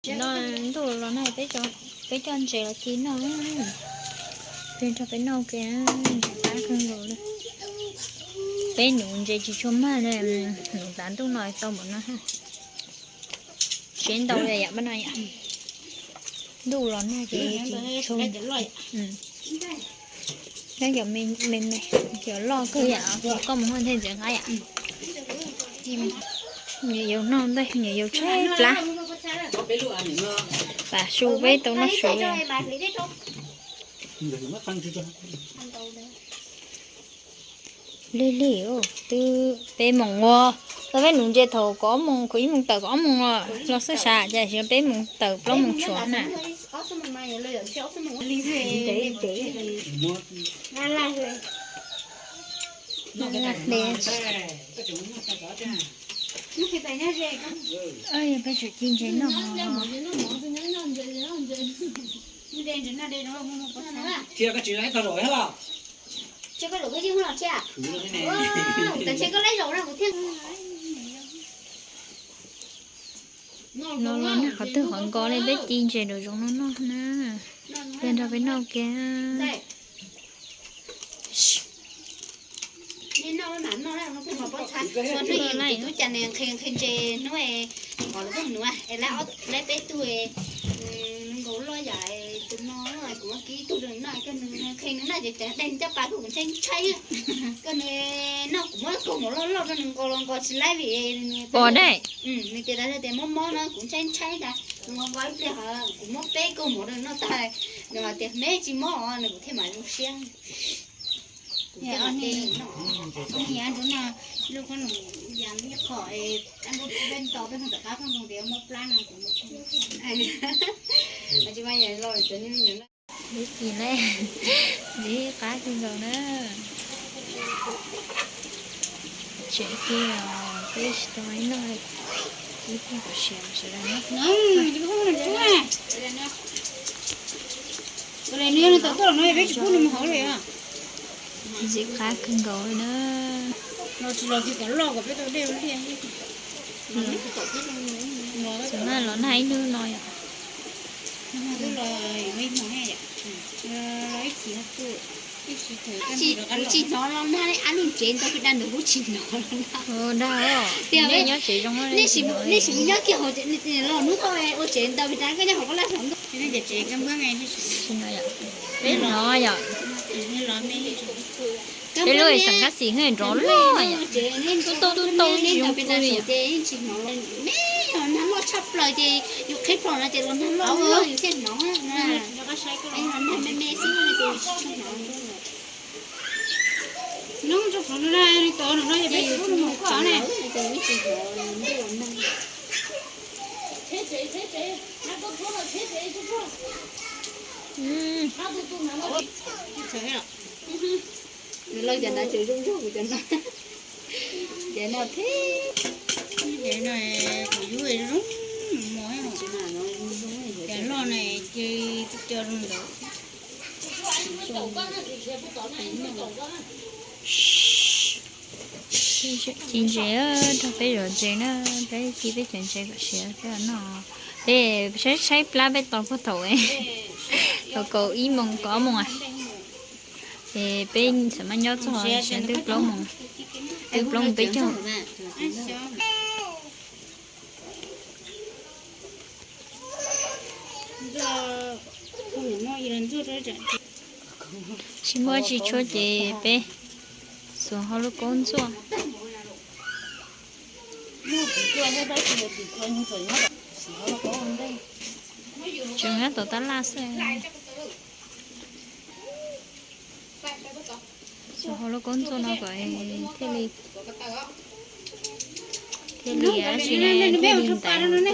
No ntuj los na, peb coj ntses los ci noj. Peb nrog peb noj ke, ntses qab kawg nkaus li. Peb nuv ntses tsis tshua mag li, nuv tav ntuj no tau npaum no. Siab ntau li yam pab no yom. Ntuj los nag ces tsis tshua. Nyob cov me me, cov loj kawg yam, koj mus haj nthe ntxiv nqaib yam. Nyias yau noj ntej, nyias yau tshaib plab. Tam su peb tau noj su. Lig lig, twb peb moos ua, tau peb nuv ntses thaum kaum ob moos, kaum ib moos tawm kaum ob moos los xwb sas, cas peb moos tawm plaub moos tshuav na. Peb tsum ci ntses noj. No los nag qhov twg qhov nkaus li peb ci ntses nraum zoov no noj na. Peb nrog peb noj kiag. Hnub ib tub cas nqhis nqhis ntses hnub, qhov lawv tuaj nuv es lawv peb tug nkaus loj yam tus no, kuv muab kib tug rau nws noj, koj nws nqhis nws noj ces cov dej caj pas kuv ntshai ntshai. Koj nws noj kuv muab kaug mom loj loj rau nws nqos los nqos tsis laib vim nws tias tas tias mob mob no kuv ntshai ntshai tas nws nqos nqos ib pliag kuv muab peb kaug mom rau nws noj tag, nws hais tias me tsis mob os, nws kuv thiaj mam zoo siab. Kuv thiaj mam de noj. Lub qhob noom yam ib qho, peb nto peb hu tom qab qhob noom tias mob plab no kuv tsis mas yam los cov niag me nyuam no. Ntxiv qab kawg nkaus na. Tseem kiag os, peb tsis tau ib noj li. Ib pliag kom siav sawv daws noj. Ntxiv qab kawg nkaus li na. Tsis mas los nag ib hnub no yom. Kuv tsis hnov los nag, ab lub tsev ntau peb dab ntawd kuv tsis hnov los nag. Tias nej sim nyob kiag hauv los hnub koj ua tsev ntau peb dab, koj nyob hauv koj laj hnov ntau. Peb hnov yom. Peb lub xeem kab xis nrov loj yom. Tub tau tub tau zoo li yom. Me yog nag loj tshaj plaws ces yus qhib plho no ces los nag loj loj yus thiaj hnov. Nag me me xwb no ces tsis tshua hnov. Nub rau qhov no na, nws tod no no yog peb tsis pub nws mus koj ne. Nws lawv cov ntawd tseem zoo zog kuv cov no. Cov no thiab. Cov no kuv yub zoo mos. Cov loj na ces twb coj zoo ntawd. Ci ntses, rau peb zov ntses na, peb ci peb cov ntses kom siav peb noj. Peb saib saib plab peb tos puag thaum, thaum kaum ib moos kaum ob moos a. Es peb txawm maj nyob txog sawv twb plaub moos, twb plaub moos peb caug. Tsis muaj tsis tshua ces peb xuas hauv lub kaub ntxuaj. Tseem nyob tom tab laj xwb. Xuas hauv lub kaub ntxuaj no kom thiaj li, thiaj li, thiaj li ntais tuaj na.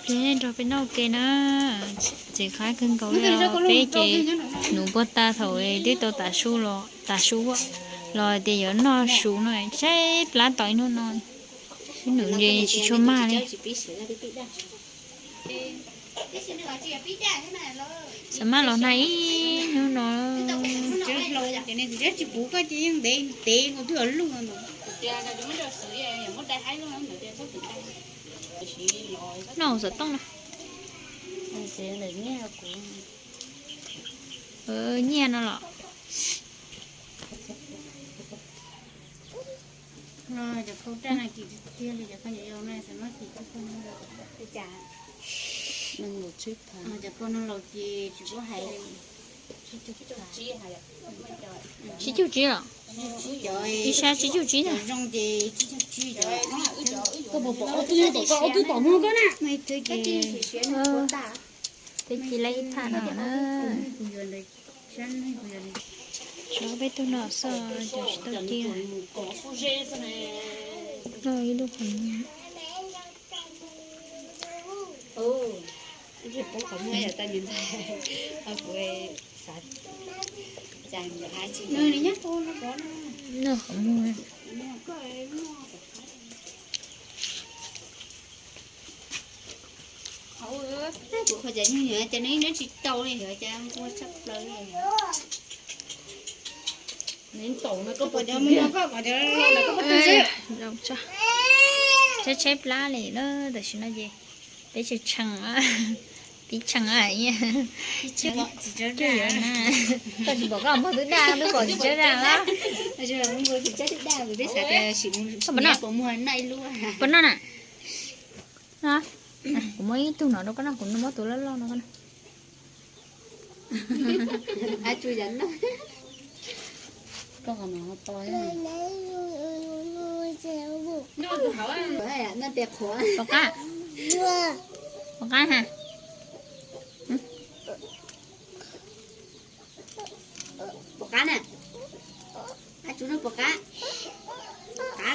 Peb nrog peb noj ke na, ntxiv qab kawg nkaus li os. Peb ces nuv puag ta thaum twb tau tav su los, tav su los tias yuav noj su no, saib plab tos ib hnub no, ib num ntses tsis tshua mag li. Xav mas los hnav ib hnub no. Tsis puv koj ces yeej ntev ntev nkaus twb yuav luj. Noj xov tooj no. Nyiaj no los. Tsib caug tsib los? Ib sab tsib caug tsib ntag. Koj puas pom ob tug tom koj, ob tug tom muag koj na? Twb ci laib ib phaj no na. Tshuav peb tug no xwb ces tsis tau ci. Noj ib lub qhov muag. Noj qhov muag. Kuv qhov cas nyuag nyuag cas nws nyob tsis tau li, yog cas nquag tshaj plaws li. Tshaib tshaib plab li na, tam sim no ces peb tseem tsheej, tib tsheej. Koj tsis pom koj muag twb daj, twb pom tsis tsawg daj los? Koj pom no? Pom no na. Kuv muab ib tug no rau koj no, kuv muab tus loj loj no koj no. Pom qab, pom qab ha. Pom qab na. Pom qab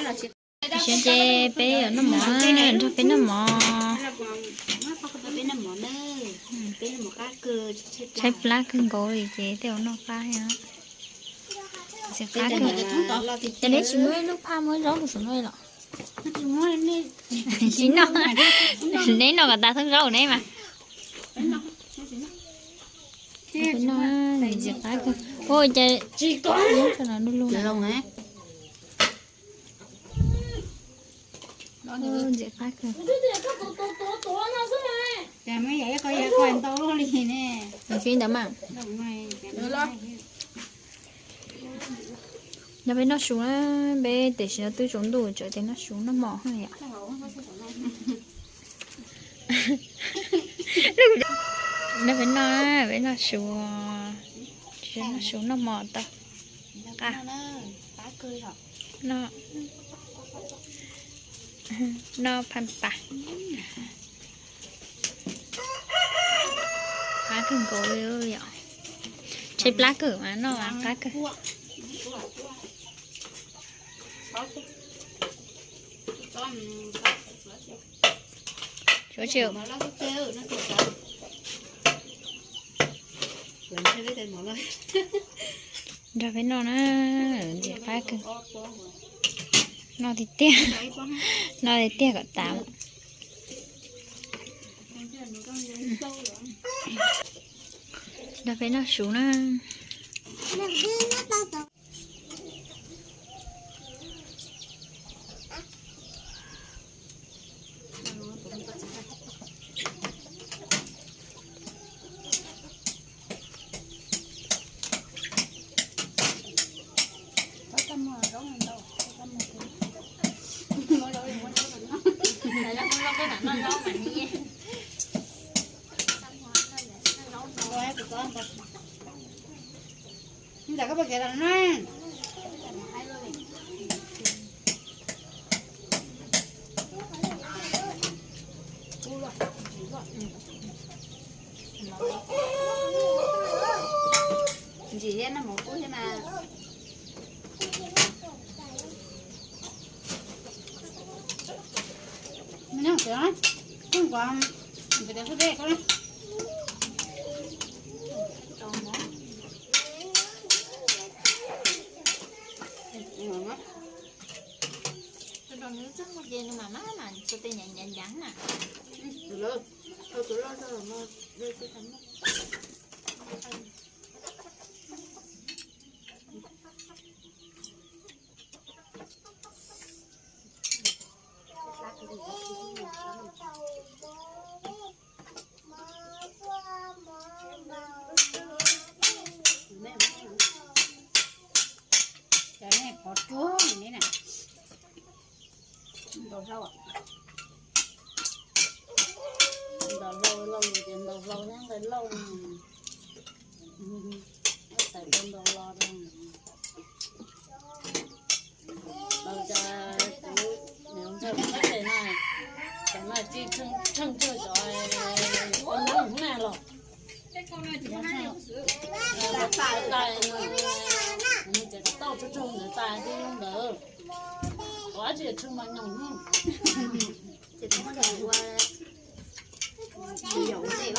los tsis. Tam sim no ces peb yuav noj mov, nrog peb noj mov. Tshaib plab kawg nkaus li ces tej zaum noj qab thiab. Ntxim qab kawg. Ces neb tsis muab ib lub phaj muab zaub rau saum no los? Tsis noj, neb noj kom tas thoob zaub neb mas. Noj, ntxim qab kawg. Ua cas tsis ko no du lug. Ntxim qab kawg. Ntawd mas. Nyob peb noj su na, peb tam sim no twb tsaus ntuj tsam tias noj su noj mov yom. Noj peb noj, peb noj su, noj su noj mov tau. Noj, noj phaj pas. Qab kawg nkaus li yom. Tshaib plab kawg mas noj qab kawg. Suav tsis. Nrog peb noj na, ntxim qab kawg. Noj tiag tiag, noj tiag tiag kom tas. Nrog peb noj su na. Ntawm koj puas kev los na? Ntsim thiab noj mov kub thiab mas. Cov nej pov ruag li na. Ntaus hlau, ntaus hlau lauj, ces ntaus hlau thiab nqaij lauj. Txais tau ntaus los rau. Tau cas kuv niam ntxawg qab ces na, cov no tsis tsheej tsheej tsheej cov ua nab na los. Tais, tais, ces tau tsheej tsheej ntawd tais tib ntawd. Ua dab tsi tsheej mas nyoos. Ces tau ua yaum ntej.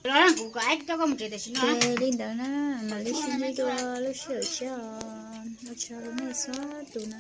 Los kuv kom ab coj koj mus tsev tam sim no. Li ntawd na, mam li sib ntsib dua lub sij hawm tshiab os. Ua tsaug rau nej txhua tus na.